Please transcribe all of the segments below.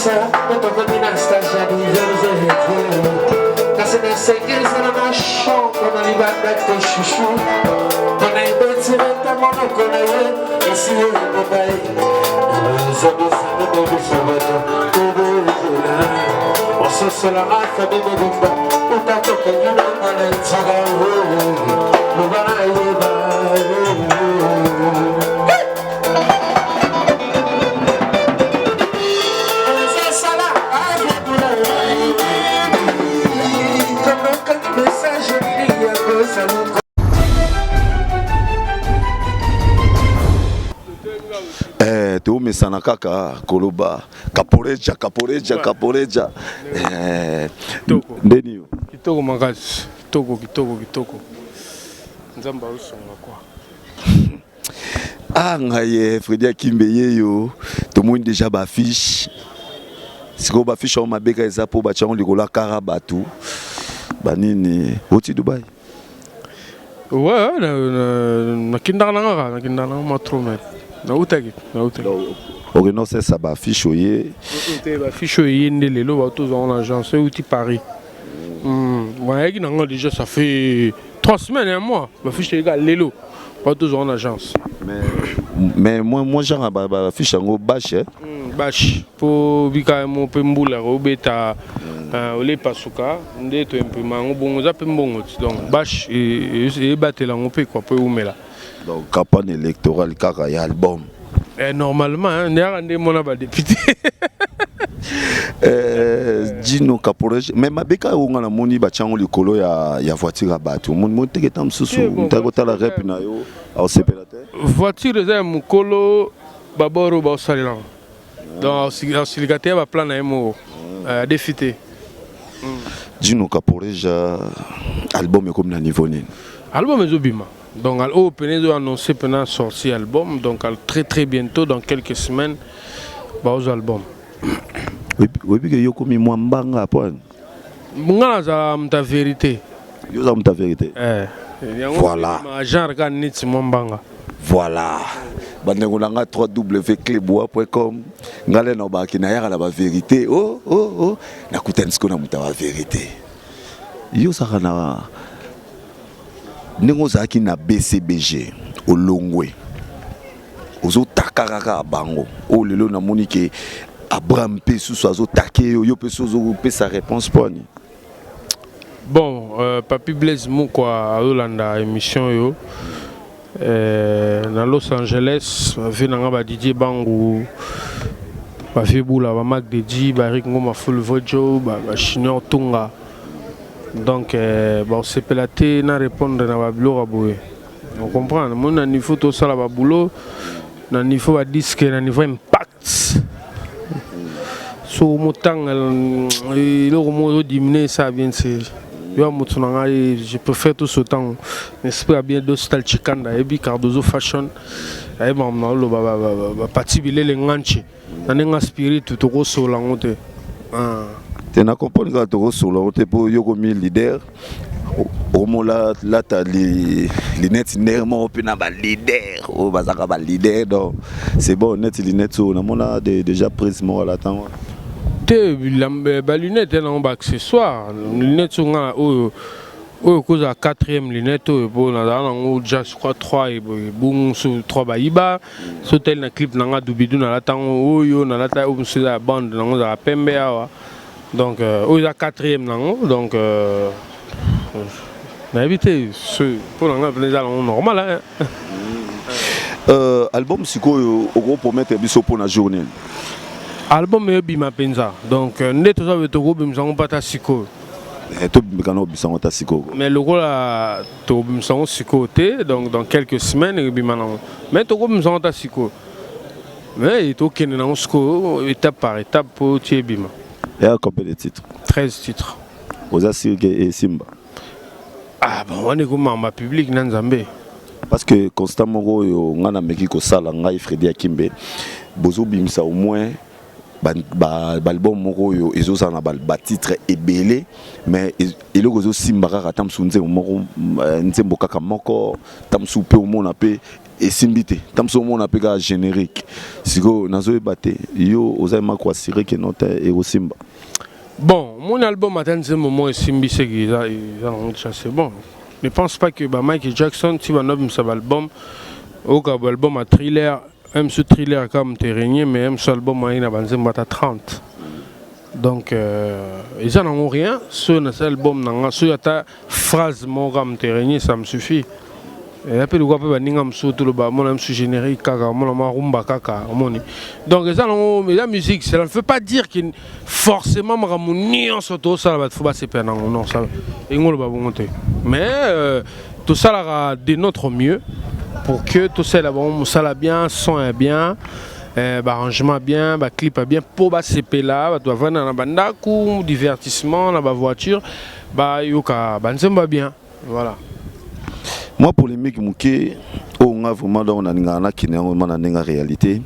Tosilisa po tokomi na stage ya diverse kasi nasengi ezala na chambre na libanda te chouchou mpona ebeti beta monoko na ye esi ebeba ye biso bato tobozela ososolanga fabi mobimba uta tokengi nanga na nzela loba nayeba. Eh, toomesana kaka koloba kaporeja kaporeja kaporeja eh, ndeni yo kitoko makasi, kitoko kitoko kitoko, Nzambe aosunga kwa. Ah, ngai ye Fredi Akimbe yeyo, tomoni déjà baaffiche. Sikoyo baaffiche yango mabeka eza mpo batya yango likolo ya kara bato banini oti Dubai. Ouais, nakendaka na kaka, nakendaka na ma trop, mais nautaki nautaki. Okende osesa baaffiche oye? Te, baaffiche oyo eye nde lelo, bato tozwango na agence euti Paris. Bayaki nango déjà, ça fait 3 semaines, un mois. Baaffiche eyeka lelo, bato tozwango na agence. Mais moi genre baaffiche yango bâche, eh? Bâche mpo bika mo mpe mbula obeta olepasuka nde toimprima yango bongo, eza mpe mbongo ti. Donc bâche ebatela yango mpe kwa mpo eumela. Donc campagne électorale kaka ya album? Eh, normalement nde yaka nde mona badéputé. Eh, Djino Caporeja, mais mabeka oyo nga namoni batyango likolo ya voiture ya bato, omoni moteke ta mosusu moto akotala rep na yo aosepela te. Voiture eza ya mokolo babor oyo baosalela yango, donc aosilika te, ya baplan na ye moko adefi te. Djino Caporeja, album ekomi na niveau nini? Album ezobima, donc oyo pene ezo annonce mpena sortie album, donc très très bientôt, dans quelques semaines baozwa album. Oyebi ke yo komi mwa mbanga po? Nga nazala moto ya vérité. Yo oza moto ya vérité. Eh, Voilà. Genre kaka neti mwa mbanga. Voilà, bandeko na nga, www.cleboa.com, ngai le na obaki nayaka na bavérité. Oh, oh, oh. Nakutani sikoyo na moto ya bavérité. Yo ozalaka na ndenge ozalaki na BCBG, olongwe, ozotaka kaka bango. Oyo lelo namoni ke Abraham mpe susu azotake yo, yo mpe so ozopesa réponse mponi? Bon, Papi Blaise Mukwa azolanda émission oyo na Los Angeles, bavie na nga badidier Bangu, bavie Bula, bamac dedi, barik Ngoma, Full Vojo, bachinior Tunga. Donc baosepela te na répondre na babiloko ya boye. Ocomprendre, moni na niveau tosala baboulot, na niveau badisque, na niveau impact, so motanga eloko moko ezodimine esala bien te. Yo ya motu na ngai, je préfère tosota ntango esprit ya bien. Dostal Chikanda ayebi Cardozo Fashion, ayebi makambo na oloba. Bapati bilele nganche na ndenge ya spirit, tokosola yango te. Te, na comprendre kaka, tokosola yango te mpo yo komi leader, omola lata lunette ndenge moko mpe na baleader oyo bazalaka baleader. Donc c'est bon, neti lunette oyo namona déjà prise moko alata yango. Te, balunette nango baaccessoire. Lunette oyo nga oyo oyo kozala quatrième lunette oyo, mpo nazala nango déjà je crois 3 ebongo so 3 bayiba. So tali na clip na nga Dubidu, nalata yango. Oyo nalata oyo mosusu eza ya bande nango, ezala pembe awa. Donc oyo eza quatrième nango. Donc nayebi te, mpo na nga mpena eza nango normal, hein. Album sikoyo okopromettre biso mpona journée? Album eyobima mpenza, donc nde toza boye, tokobimisa yango mpata sikoyo. Tobimika na obisa yango ta sikoyo. Mais lokola tokobimisa yango sikoyo te, donc dans quelques semaines ekobima nango. Mais tokobimisa yango ta sikoyo, mais tokende nango sikoyo étape par étape mpo ti ebima. Eya combien de titres? 13 titres. Oza sûr ke esimba? Ah bon, wana ekomamba public na Nzambe. Parce que constat moko oyo ngai nameki kosala, ngai Fredi Akimbe, bozobimisa au moins baalbum moko oyo ezozala na batitre ebele, mais eloko ezosimba kaka ata mosusu nzembo moko, nzembo kaka moko, ta mosusu mpe omona mpe. Esimbi te, ntango mosusu omona mpe kaka générique. Sikoyo nazoyeba te, yo oza ema koassurer ke no te, ekosimba? Bon, mon album ata nzembo moko esimbi, seki eza nango déjà, c'est bon. Ne pense pas que ba Michael Jackson ti bando babimisa baalbum, oyoka baalbum ya Thriller, même so Thriller kaka moto erégné, mais même so album ayi na banzembo ata 30. Donc eza nango rien. Soki nasala album na nga, soki ata phrase moko kaka moto erégné, ça me suffit. Eza mpe lokwa mpe baninga mosusu toloba omona mosusu générique kaka, omona mwa rumba kaka omoni. Donc eza nango, eza musique. Cela ne veut pas dire que forcément makambo nyonso tosala bato fo basepela nango. Non, ça elingi oloba bongo te, mais tosalaka de notre mieux pour que tosalela bango mosala bien, son ya bien, baarrangement bien, baclip ya bien, mpo basepela. Bato bavanda na bandako, divertissement na bavoiture, bayoka banzembo ya bien, voilà. Mwa polémique moke oyo nga vraiment donc nalingaka nakende yango ma na ndenge ya réalité.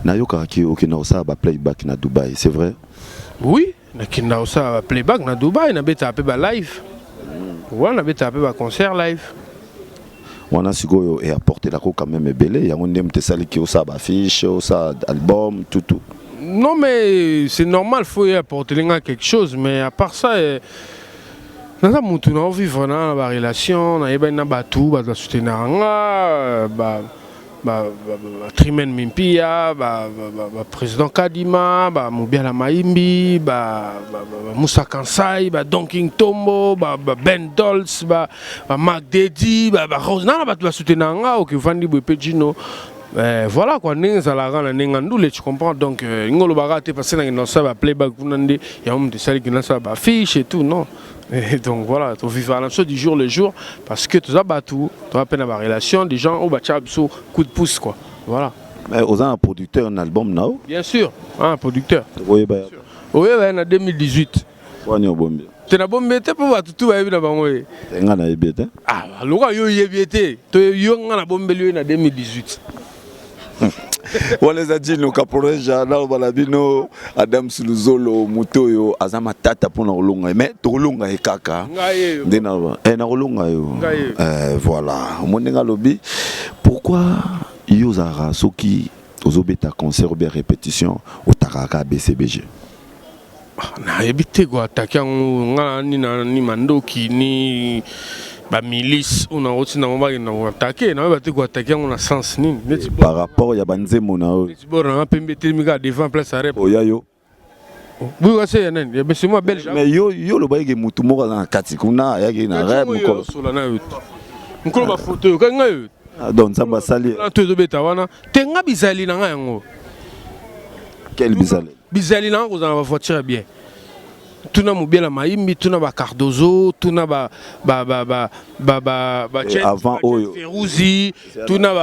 Nayokaka ki okenda kosala baplayback na Dubai, c'est vrai? Oui, nakenda kosala baplayback na Dubai, nabetaka mpe balive wana, nabetaka mpe baconcert live. Wana sikoyo eapportelako quand même ebele, yango nde moto esaliki osala bafiche, osala album tutu? Non, mais c'est normal, faut y apporter nga quelque chose, mais à part ça, naza mutu na ovivre na barelation, nayebani na bato, bato basoutenaka nga, batrimen Mimpia, baprésident Kadima, bamobiala Mayimbi, bamusa Kansai, badonking Tombo, baben Dols, bamark Dedi, barose nana, bato basoutenaka nga. Oke ovandi boye mpe Jino. Voilà quoi, ndenge ezalaka na ndenge ndule, tu comprends? Donc ngo olobaka te parce que nakende nasala baplayback kuna nde yango moto esaliki nasala bafiche et tout, non. Et donc voilà, tovivre na biso du jour le jour, parce que toza bato, toza mpe na barelation des gens oyo batiaka biso coup de pouce, quoi, voilà. Mais oza na producteur na album na yo? Bien sûr, un producteur. Oyeba? Oyeba ye na 2018. Wani obombi? Te, nabombi te, mpo bato tu bayebi na bango ye. Nga nayebi ye te. Ah, lokola yo oyebi ye te, to yo nga nabombeli yo na 2018. Wana eza Jino Caporeja. Naloba na bino, Adams Luzolo, moto oyo aza matata mpona kolonga ye, mais tokolonga ye kaka. Nde nakolonga yo. Voilà, omoni ndenge alobi. Pourquoi yo ozalaka, soki ozobeta concert ou bien répétition, otakaka kaka BCBG? Nayebi te koatake yango. Nga ni na ni mandoki ni bamilice oyo nakoti nango bakenda koatake. Nayeba te koatake yango na sens nini, neti par rapport ya banzembo na oyo. Neti bord nanga pembe etelemi kaka devant place arep. Oya yo. Buyoka se ya nani, ya monsieur moi belge. Mais yo olobaki ke mutu moko aza na kati kuna, ayaki na rêve mokolo. Osola na yo mokolo bafoto oyo kanga yo. Donc Nzambe asali. To ezobeta wana te, nga bizali na nga yango. Quel bizali? Bizali na nga kozala na bavoiture ya bien. Tuna Mobiela Mayimbi, tuna bacardozo, tuna ba avant oyo. Feruzi, tuna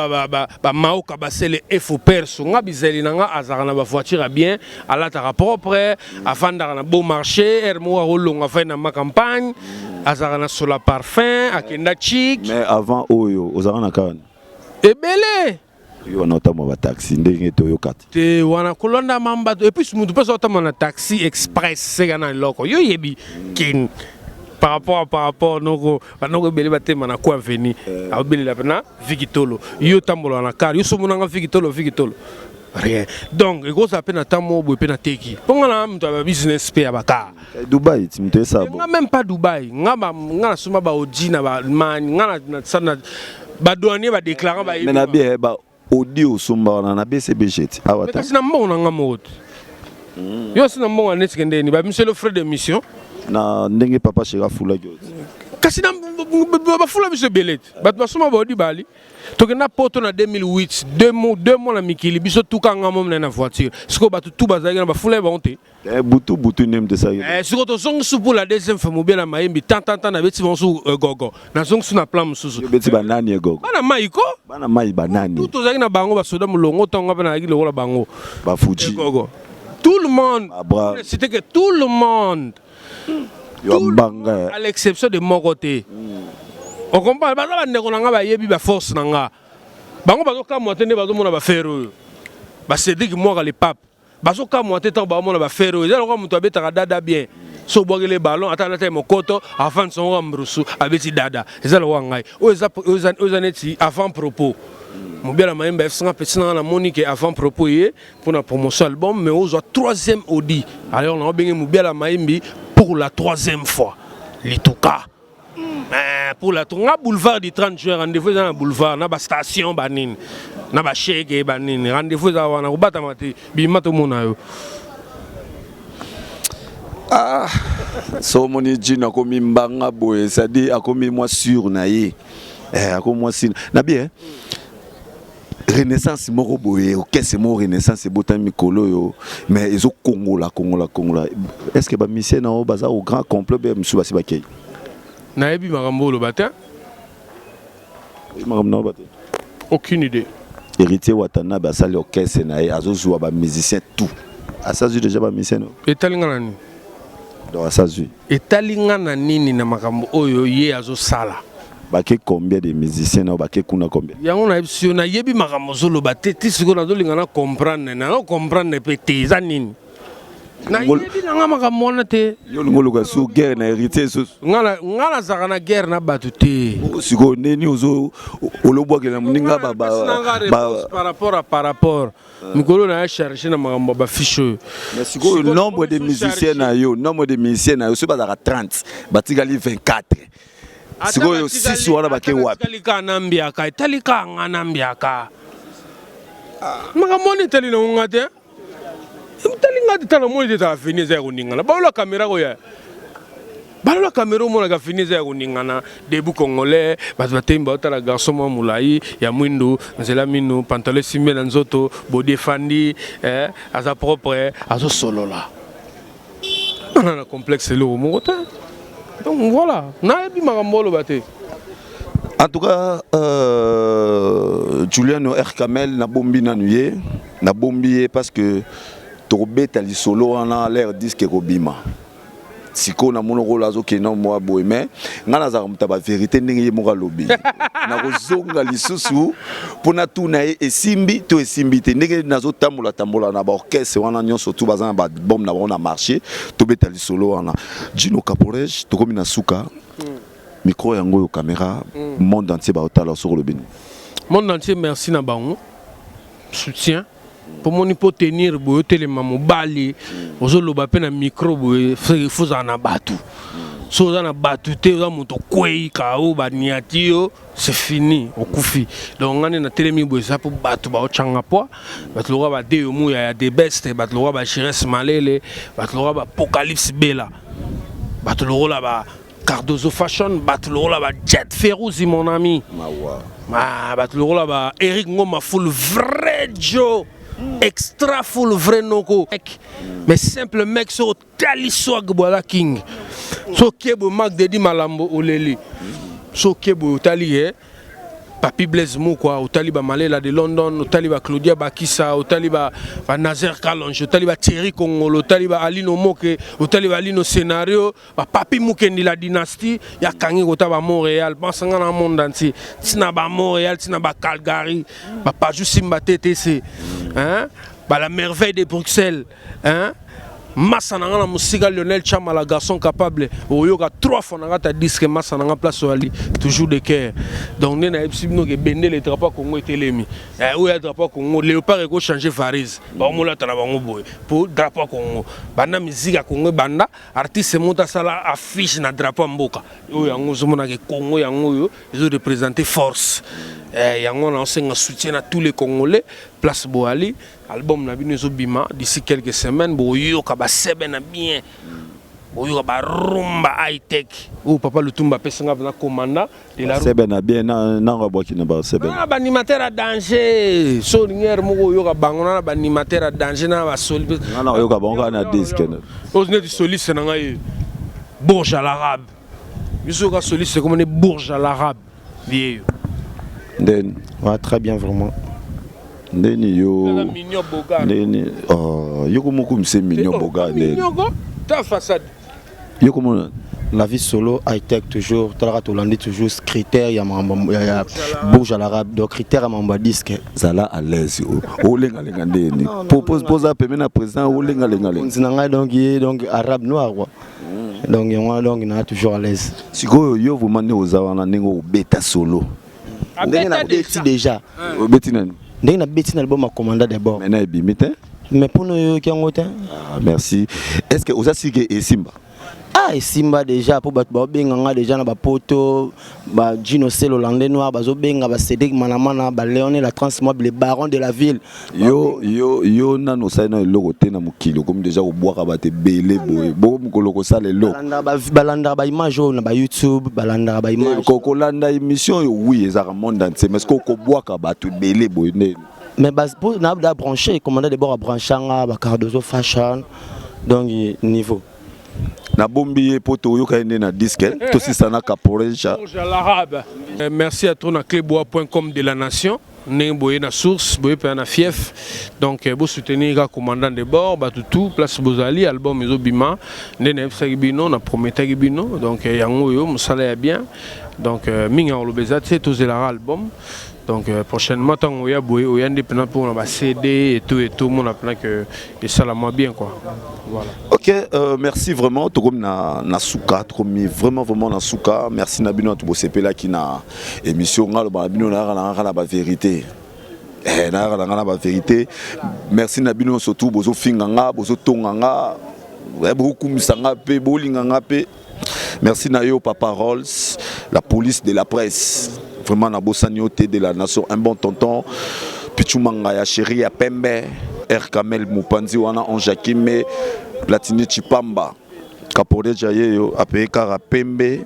bamaoka basele efo perso. Nga bizali na nga, azalaka na bavoiture ya bien, alataka propre, afandaka na beau marché, aire moko akolonga fai na ma campagne, azalaka na sola parfum, akenda chic. Mais avant oyo ozalaka na kani? Ebele. Yo wana otambola bataxi ndenge toyoka te. Te, wana kolanda mambato. Et puis mutu mpe otambola na taxi express, seka na eloko yo yebi kin par rapport noko banoko ebele batema na coin veni, aobelela mpena Vikitolo. Yo otambola na car, yo somonanga Vikitolo, Vikitolo rien. Donc ekozala mpe na ntango moko boye mpe nateki, mpo nga na moto ya babusiness mpe ya bacar. Dubai ti moto esala. Nga même pas Dubai, nga nasomba baAudi na baAllemagne, nga na badouanier badéclarant. Mais na bien ba Audi osomba wana na BCBG ti awa te? Kasi na mbongo na nga moko te. Yo si na mbongo neti kendeni bamiselo frais de mission. Na ndenge papa Shera afulaki yo. Kasi na bafula biso ebele te, bato basomba baAudi bali. Tokenda Poto na 2008, 2 mois na mikili, biso tukanga mo na voiture. Sikoyo bato tu bazalaki na bafula ye bango te. Butu butu nde moto esalaki. Sikoyo tozongi pour la deuxième fois, Mobiela Mayembi tantantan, nabeti bango su gogo, nazongi su na plan mosusu. Beti banani egogo? Bana mai ko. Bana mai banani? Tu tozalaki na bango, basoda molongo, ntongo mpe nazalaki lokola bango. Bafuji. Gogo, tout le monde. C'était que tout le monde. Yo mbanga. À l'exception de moko te. Ocomprendre, baza bandeko na nga, bayebi baforce na nga. Bango bazokamwa te nde bazomona bafere oyo, baCédrik Mwaka le pape, bazokamwa te ntango baomona bafere oyo. Eza lokola moto abetaka dada bien, so obwakeli ballon, ata alata ye mokoto, afandisa ngo mbrusu, abeti dada. Eza lokola ngai oyo eza neti avant propos. Mobiala Mayemba FC nga petit na nga namoni ke avant propos ye pour na promotion album mais ozwa troisième audi. Alors na obenge Mobiala Mayembi pour la troisième fois. Lituka. Eh, pour la nga boulevard du 30 juin rendez-vous eza na boulevard na ba station ba nini na ba shege ba nini rendez-vous eza wana kobatama te bima tomona yo. Ah, so omoni Djino akomi mbanga boye, c'est-à-dire akomi mwa sur na ye. Eh, akomi mwa sur na bien. Renaissance moko boye, orchestre moko renaissance ebotami mikolo oyo, mais ezo kongola kongola kongola. Est-ce que ba musiciens na yo baza au grand complet be mosusu basi bakei? Nayebi makambo oloba te. Makambo na oloba te. Aucune idée. Héritier Watanabe asali orchestre na ye, azozwa ba musiciens tout. Asazwi déjà ba musiciens no? Etali nga na nini? Donc asazwi. Etali nga na nini na makambo oyo ye azosala? Bake combien de musiciens na bake kuna combien? Yango nayebisi yo, nayebi makambo ozoloba te, ti sikoyo nazolinga na comprendre, nazo comprendre mpe te eza nini. Nayebi na nga makambo wana te. Yo olingi oluka su guerre na héritier susu? Nga nazalaka na guerre na bato te. Sikoyo ndeni ozo olobwakela moninga ba par rapport à par rapport mikolo na ya charge na makambo ya bafiche oyo. Mais sikoyo nombre de musiciens na yo, nombre de musiciens na yo soki bazalaka 30 batikali 24. Sikoyo 6 wana bake wapi? Etali kaka na mbiaka, etali kaka nga na mbiaka. Makambo wana etali nango nga te. Etali nga te, tala moni te tala fini eza ya koningana. Balola kamera koya. Balola kamera omonaka fini eza ya koningana. Debout congolais, bato batemi baotala garçon mwa molai ya mwindu, nzela minu, pantalon esimbi na nzoto, body efandi, eh, aza propre, azosolola. Nana na complexe eloko moko te. Donc voilà, nayebi makambo oloba te. En tout cas, Juliano R. Kamel nabombi nanu ye, nabombi ye parce que tokobeta lisolo wana l'air disque ekobima. Sikoyo na monoko oyo azokende na mwa boye, mais ngai nazalaka moto ya ba vérité ndenge ye moko alobi. Nakozonga lisusu mpo natuna ye esimbi to esimbi te, ndenge nazotambola tambola na ba orchestre wana nyonso tu baza na ba album na bango na marché, tobeta lisolo wana. Djino Caporej, tokomi na suka. Micro yango oyo, caméra, monde entier baotala soko olobi nini? Monde entier merci na bango soutien. Po moni po tenir boye otelema mobali ozoloba pe na micro boye faut ozala na bato. So oza na bato te, oza moto okwei kao baniati yo, c'est fini, okufi. Donc nga nde natelemi boye eza po bato baotyanga poids, bato lokola ba Deyo Muya ya The Best, bato lokola ba Jires Malele, bato lokola ba Apocalypse Bela, bato lokola ba Cardozo Fashion, bato lokola ba Jet Feruzi mon ami. Mawa. Ah, bato lokola ba Eric Ngoma full vrai Joe, extra full vrai noko. Mais simple mec so tali swag boala king. So kebo Marc Dedi Malambo oleli. So kebo otali ye Papi Blaise Mukwa, otali ba Malela de London, otali ba Claudia Bakisa, otali ba, ba Nazer Kalonge, otali ba Thierry Kongolo, otali ba Alino Moke, otali ba Alino Scenario, ba Papi Mukendi la dynastie, ya kangi kota ba Montréal, pense nga na monde entier, tina ba Montréal, tina ba Calgary, ba Pajou Simba TTC, hein, ba la merveille de Bruxelles, hein. Massa na nga na musika Lionel Chamala garçon capable oyoka trois fois na kata disque massa na nga place wali toujours de cœur. Donc nde na yebisi bino ke bendele drapeau Congo etelemi. Eh oyo ya drapeau Congo léopard eko changer varise. Ba molata na bango boye pour drapeau Congo. Banda musique ya Congo banda artiste moto asala affiche na drapeau mboka. Oyo yango ozomona ke Congo yango oyo ezo représenter force. Eh yango na osenga soutien à tous les Congolais place boali. Album na bino ezo bima d'ici quelques semaines, boyoka ba sebe na bien. Boyoka ba rumba high tech. Oyo papa Lutumba apesi nga na commanda de la sebe na bien na na ngabwaki na ba sebe. Na ba animateur à danger. So nier moko oyoka bango na ba animateur à danger na ba soli. Na na oyoka bango na disque. Ozo neti soliste na ngai Bourge à l'arabe. Biso ka soliste comme ne Bourge à l'arabe. Vieyo. Ndeni. Ouais, très bien vraiment. Ndeni yo. Ndeni. Oh, yo komo kumse mignon boga ndeni. Mignon ko? Ta façade. Yo komo La vie solo, high-tech toujours, talaka tolandi toujours critère ya mambo ya Bourge à l'arabe, donc critère ya mambo disque. Zala à l'aise olenga lenga ndeni. Propose posa peme na président olenga lenga lenga. Nzina ngai donc ye donc arabe noir quoi. Donc yango donc na toujours à l'aise. Sikoyo yo vraiment nde oza wana ndenge obeta solo. Ndenge nabeti déjà. Obeti nani? Ndenge nabeti na album ya Commandant d'abord. Maintenant ebimi te. Mais mpona oyoki yango te. Ah, merci. Est ce que oza sike esimba? Ah, esimba déjà, mpo bato baobenga nga déjà na bapoto, bajino sel hollandais noir bazobenga, bacédrik Manamana, baleone la transmob, les barons de la ville. Yo nanu osali na eloko te na mokili, okomi déjà kobwaka bato ebele boye. Boko mokolo kosala eloko. Balandaka baimage oyo na bayoutube, balandaka baimage. Kolanda émission oyo, oui, ezalaka monde entier, mais ce que okobwaka bato ebele boye nde? Mais na da branché Commandant de bord abranchanga bacardozo fashion, donc niveau. Nabombi ye mpo toyoka ye nde na disque tosisa na Caporeja. L'arabe. Merci à toi na cleboa.com de la nation, ndenge boye na source boye mpe na fief. Donc bosoutenir kaka Commandant de bord, bato tout place bozali. Album ezobima nde nayebisaki bino, na prometaki bino. Donc yango oyo mosala ya bien. Donc mingi ya koloba eza te, tozelaka album. Donc prochainement, ntango oya boye, oya nde mpena mpona bacd et tout et tout, omona mpena que esalama bien quoi, voilà. Ok, merci vraiment. Tokomi na suka, tokomi vraiment vraiment na suka. Merci na bino bosepelaki na émission. Nga loba na bino, nayaka na ngaka na bavérité, nayaka na nga na bavérité. Merci na bino surtout bozofinga nga, bozotonga nga, bokumisa nga mpe bolinga nga mpe. Merci na yo, papa Rolls, la police de la presse. Vraiment nabosani yo te, de la nation, un bon tonton Pichumanga ya chéri ya pembe, R Kamel mopanzi wana, Ange Akime Platini Chipamba, Caporeja ye yo apeye kaka pembe.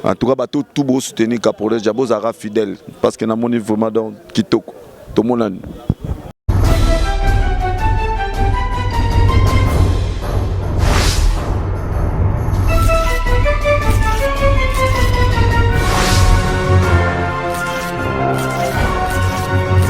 En tout cas, bato tout bosoutenir Caporeja, bozalaka fidèle parce que namoni vraiment donc kitoko tomonani.